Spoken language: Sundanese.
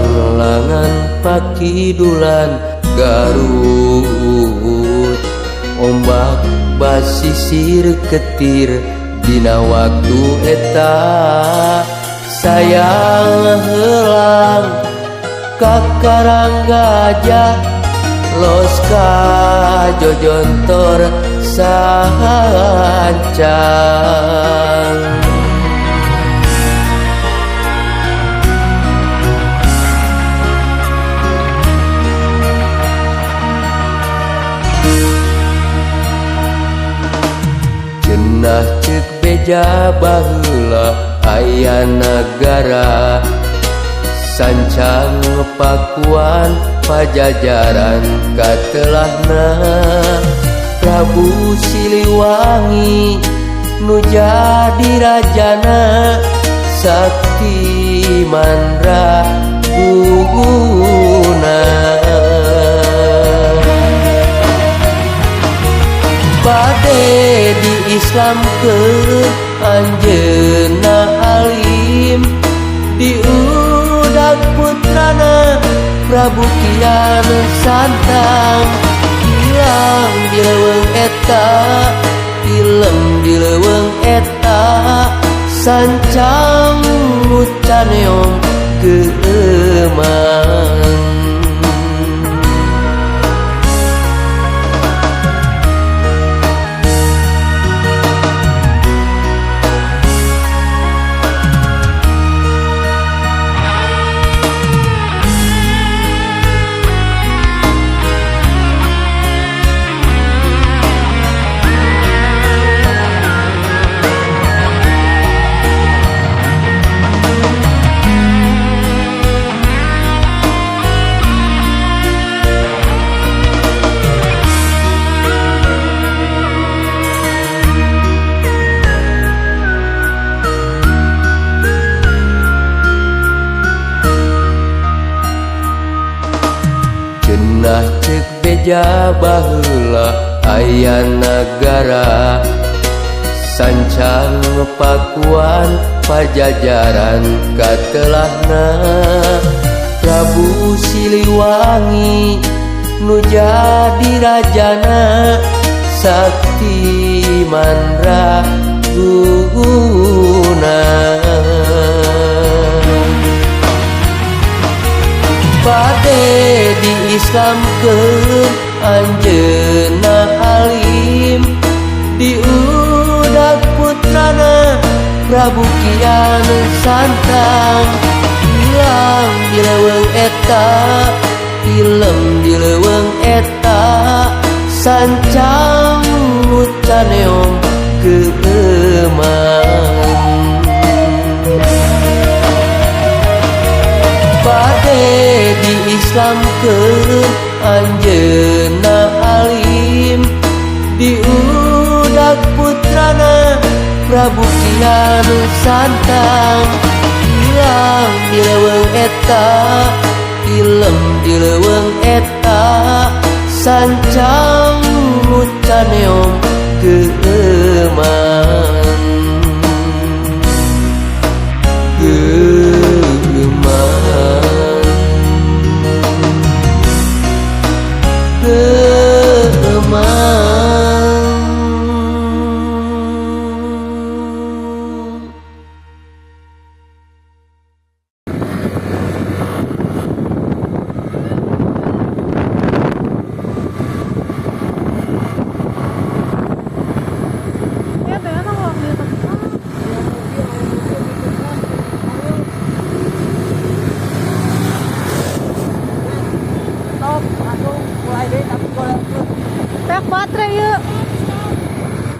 Panglangan pakidulan Garut, ombak basisir ketir dina waktu eta. Sayang helang ka Karang Gajah, los ka Jojontor sancang. Cenah ceuk beja baheula aya nagara, sancang Pakuan Pajajaran katelahna. Prabu Siliwangi nu jadi rajana, sakti mandra guguna. Bade di Islamkeun anjeunna alim, diudag putrana Prabu Kian Santang. Hilang di leuweung eta, tilem di leuweung eta, sancang mucaneong keemang. Cenah ceuk beja baheula aya nagara, sancang Pakuan Pajajaran katelahna. Prabu Siliwangi nu jadi rajana, sakti mandra guguna. Bade di Islamkeun anjeunna alim, diudag putrana Prabu Kian Santang. Hilang di leuweung eta, tilem di leuweung eta, sancang mucaneong keemang. Bade di Islamkeun anjeunna alim, diudag putrana Prabu Kian Santang. Hilang di leuweung eta, tilem di leuweung eta, sancang mucaneong keemang. Baterai yuk.